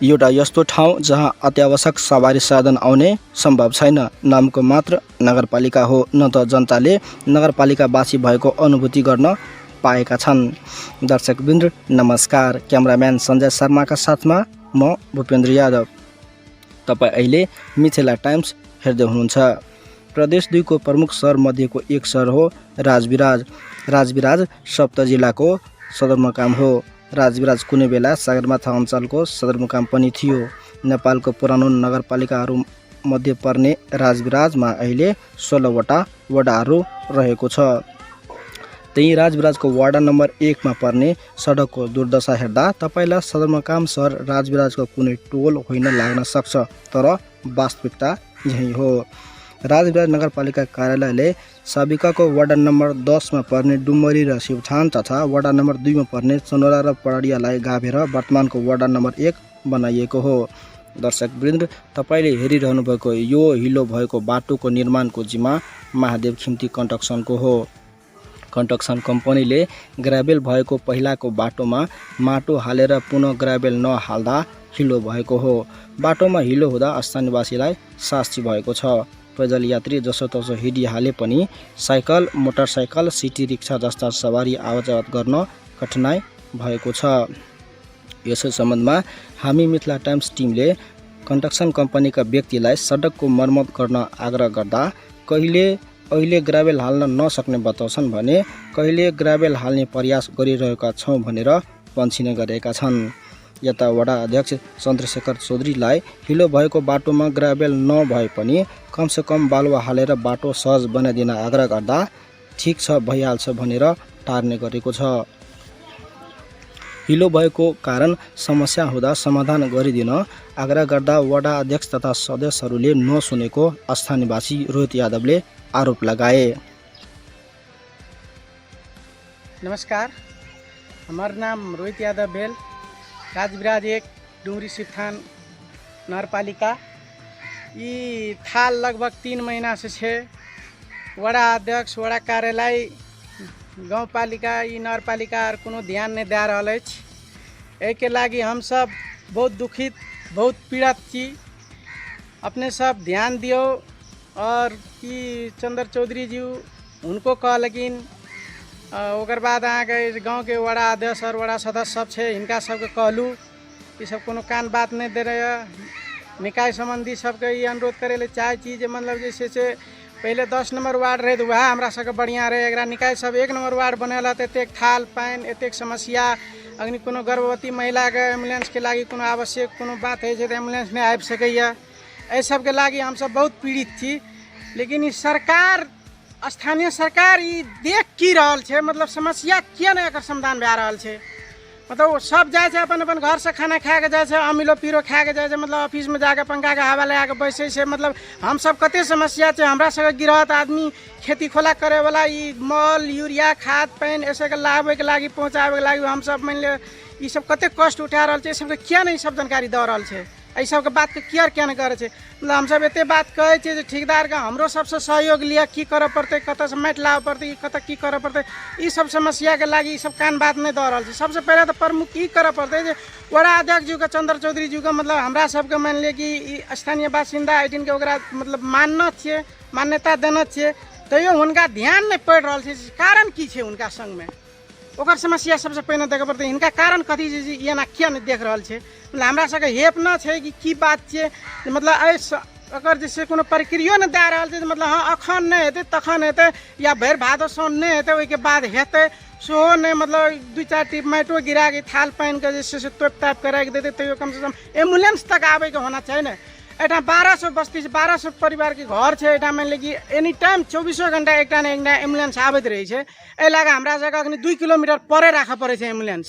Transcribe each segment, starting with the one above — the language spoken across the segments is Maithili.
एउटा यस्तो ठाउँ जहाँ अत्यावश्यक सवारी साधन आउने सम्भव छैन। नामको मात्र नगरपालिका हो, न त जनताले नगरपालिकावासी भएको अनुभूति गर्न पाएका छन्। दर्शकवृन्द नमस्कार। क्यामेराम्यान सञ्जय शर्माका साथमा म भूपेन्द्र यादव। तपाईँ अहिले मिथिला टाइम्स हेर्दै हुनुहुन्छ। प्रदेश 2 को प्रमुख सहर मध्येको एक सहर हो राजविराज। राजविराज सप्त जिल्लाको सदरमुकाम हो। राजविराज कुनै बेला सगरमाथा अञ्चलको सदरमुकाम पनि थियो। नेपालको पुरानो नगरपालिकाहरू मध्ये पर्ने राजविराजमा अहिले 16वटा वडाहरू रहेको छ। त्यही राजविराजको वडा नम्बर 1 मा पर्ने सडकको दुर्दशा हेर्दा तपाईँलाई सदरमुकाम सहर राजविराजको कुनै टोल होइन लाग्न सक्छ, तर वास्तविकता यही हो। राजविराज नगरपालिका कार्यालयले साबिकाको वडा नम्बर 10 मा पर्ने डुमरी र शिवछान तथा वडा नम्बर 2 मा पर्ने चनौरा र पहाडियालाई गाभेर वर्तमानको वडा नम्बर 1 बनाइएको हो। दर्शकवृन्द, तपाईँले हेरिरहनु भएको यो हिलो भएको बाटोको निर्माणको जिम्मा महादेव खिम्ती कन्स्ट्रक्सनको हो। कन्स्ट्रक्सन कम्पनीले ग्राभेल भएको पहिलाको बाटोमा माटो हालेर पुनः ग्राभेल नहाल्दा हिलो भएको हो। बाटोमा हिलो हुँदा स्थानीयवासीलाई सास्ती भएको छ। पैदल यात्री जसोतसो हिँडिहाले पनि साइकल, मोटरसाइकल, सिटी रिक्सा जस्ता सवारी आवाजात गर्न कठिनाइ भएको छ। यसै सम्बन्धमा हामी मिथिला टाइम्स टिमले कन्स्ट्रक्सन कम्पनीका व्यक्तिलाई सडकको मर्मत गर्न आग्रह गर्दा कहिले अहिले ग्राभेल हाल्न नसक्ने बताउँछन् भने कहिले ग्राभेल हाल्ने प्रयास गरिरहेका छौँ भनेर पन्छिने गरेका छन्। यता वडा अध्यक्ष चन्द्रशेखर चौधरीलाई हिलो भएको बाटोमा ग्राभेल नभए पनि कमसेकम बालुवा हालेर बाटो सहज बनाइदिन आग्रह गर्दा ठिक छ, भइहाल्छ भनेर टार्ने गरेको छ। हिलो भएको कारण समस्या हुँदा समाधान गरिदिन आग्रह गर्दा वडा अध्यक्ष तथा सदस्यहरूले नसुनेको स्थानीयवासी रोहित यादवले आरोप लगाए। नमस्कार, हमर नाम रोहित यादव भेल। राजविराज 1, डुमरी शिवथान नगरपालिका। ई थाल लगभग 3 महीना से छै। वडा अध्यक्ष, वडा कार्यालय, गाउँपालिका, ई नगरपालिका आर कोनो ध्यान नहि दए रहल अछि। एहिके लागि हमसब बहुत दुखित, बहुत पीड़ित छी। अपने सब ध्यान दियौ। आओर की चन्द्र चौधरी जी हुनको कहलखिन। ओकर बाद अहाँके गाँवके वडा अध्यक्ष आओर वडा सदस्य सब छै, हिनका सबके कहलहुँ। ई सब कोनो कान बात नहि दे रहैए। निकाय सम्बन्धी सबके ई अनुरोध करै लए चाहै छी जे मतलब जे छै से पहिले 10 नम्बर वार्ड रहै तऽ वएह हमरा सबके बढ़िआँ रहै। एकरा निकाय सब 1 नम्बर वार्ड बनेलक, एतेक थाल पानि, एतेक समस्या। अखनी कोनो गर्भवती महिलाके एम्बुलेंसके लागि कोनो आवश्यक कोनो बात होइ छै तऽ एम्बुलेंस नहि आबि सकैए। एहि सबके लागि हमसब बहुत पीड़ित छी। लेकिन ई सरकार, स्थानीय सरकार ई देख की रहल छै? मतलब समस्या किया नहि एकर समाधान भए रहल छै? मतलब सब जाइ छै, अपन अपन घरसँ खाना खाके जाइ छै, अमिलो पीरो खाके जाइ छै, मतलब ऑफिसमे जाके पंखाके हवा लगाके बैसै छै। मतलब हमसब कते समस्या छै हमरा सबके। गिरहत आदमी, खेती खोला करैवला, ई मल, यूरिया, खाद पानि ऐसेके लाबैके लागि, पहुँचाबैके लागि हमसब मानि लिअ ई सब कते कष्ट उठा रहल छै। ई सबके किया नहि ई सब जानकारी दऽ रहल छै? एहि सबके बातके केयर किया नहि करै छै? मतलब हमसब एते बात कहै छियै जे ठेकेदारके हमरो सबसँ सहयोग लिअ, की करऽ पड़तै, कतऽसँ माटि लाबऽ पड़तै, कतऽ की करऽ पड़तै। ई सब समस्याके लागि ई सब कान बात नहि दऽ रहल छै। सबसँ पहिले तऽ प्रमुख ई करऽ पड़तै जे वडा अध्यक्ष जीके, चन्द्र चौधरी जीके, मतलब हमरा सबके मानि लिअ कि ई स्थानीय बासिन्दा एहिठामके ओकरा मतलब मानने छियै, मान्यता देने छियै, तैयो हुनका ध्यान नहि पड़ि रहल छै। कारण की छै हुनका सङ्गमे? ओकर समस्या सबसँ पहिने देखऽ पड़तै। हिनका कारण कथी छै जे ई एना किया नहि देख रहल छै? मतलब हमरा सबके हेप न छै कि की बात छियै। मतलब एहि एकर जे छै कोनो प्रक्रियो नहि दए रहल छै। मतलब हँ, एखन नहि हेतै तखन हेतै, या भरि भादो साउन नहि हेतै, ओहिके बाद हेतै, सेहो नहि। मतलब 2-4 टीप माटिओ गिराके थाल पानिके जे छै से तोपि तापिके राखि देतै, तैयो कमसँ कम एम्बुलेंस तक आबैके होना चाही ने। एहिठाम 1200 बस्ती छै, 1200 परिवारके घर छै। एहिठाम मानि लिअ कि एनी टाइम चौबीसो घण्टा एकटा ने एकटा एम्बुलेंस आबैत रहै छै। एहि लए कऽ हमरा सबके अखनी 2 किलोमीटर परे राखऽ पड़ै छै एम्बुलेंस।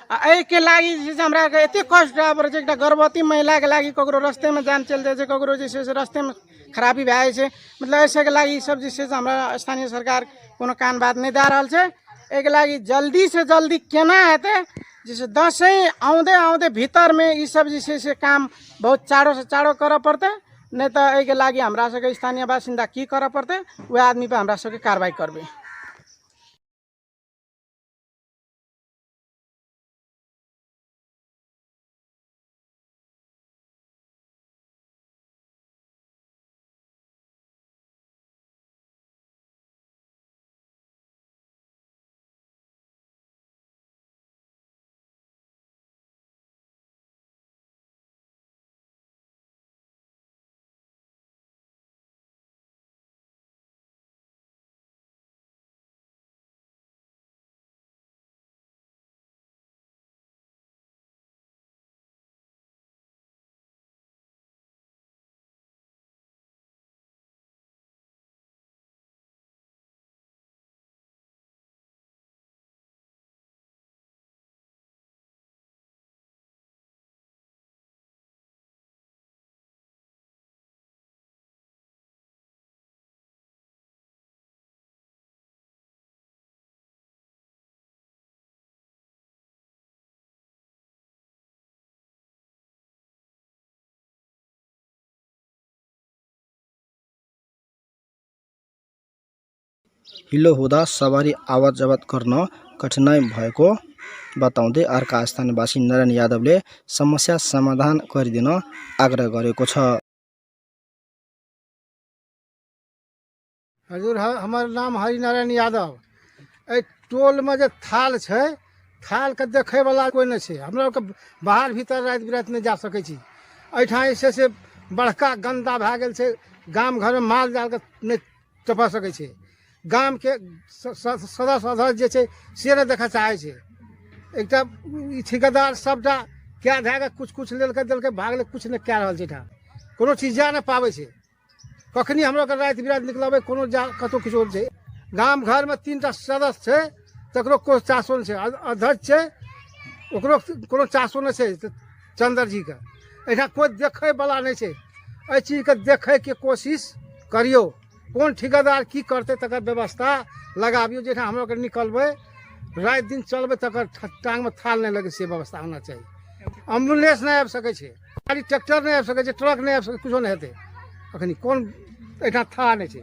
आ एहिके लागि जे छै से हमरा आरके एतेक कष्ट उठाबऽ पड़ै छै। एकटा गर्भवती महिलाके लागि ककरो रस्तेमे जान चलि जाइ छै, ककरो जे छै से रस्तेमे खराबी भए जाइ छै। मतलब एहि सबके लागि ई सब जे छै से हमरा स्थानीय सरकार कोनो कान बात नहि दए रहल छै। एहिके लागि जल्दीसँ जल्दी केना हेतै, जैसे दसैँ आउँदै आउँदै भितरमे ई सब जे छै से काम बहुत चाँडोसँ चाँडो करऽ पड़तै, नहि तऽ एहिके लागि हमरा सबके स्थानीय बासिन्दा की करऽ पड़तै, वएह आदमीपर हमरा सबके कारवाइ करबै। हिलो हुँदा सवारी आवत जावत गर्न कठिनाइ भएको बताउँदै अर्का स्थानीयवासी नारायण यादवले समस्या समाधान गरिदिन आग्रह गरेको छ। हजुर, हमर नाम हरिनारायण यादव। एहि टोलमे जे थाल छै, थालके देखैवला कोइ नहि छै। हमरा आरके बाहर भीतर राति बिराति नहि जा सकै छी। एहिठाम जे छै से बड़का गन्दा भए गेल छै। गाम घरमे माल जालके नहि टपा सकै छै। गामके सदस्य अध्यक्ष जे छै से नहि देखऽ चाहै छै। एकटा ई ठिकेदार सबटा कए धए कऽ किछु किछु लेलकै देलकै भागलै, किछु नहि कए रहल छै। एहिठाम कोनो चीज जा नहि पाबै छै। कखनी हमरा आरके राति बिराति निकलबै कोनो जा कतहु किछो छै। गाम घरमे 3टा सदस्य छै, तकरो कोनो चासो नहि छै। अध्यक्ष छै, ओकरो कोनो चासो नहि छै चन्द्र जीके। एहिठाम कोइ देखैवला नहि छै। एहि चीजके देखैके कोशिश करियौ। कोन ठिकेदार की करतै तकर व्यवस्था लगाबियौ। जाहिठाम हमरा आरके निकलबै राति दिन चलबै तकर टाँगमे थाल नहि लगै, से व्यवस्था होना चाही। एम्बुलेंस नहि आबि सकै छै, गाड़ी ट्रैक्टर नहि आबि सकै छै, ट्रक नहि आबि सकै, किछो नहि हेतै। अखनी कोन एहिठाम थाह नहि छै।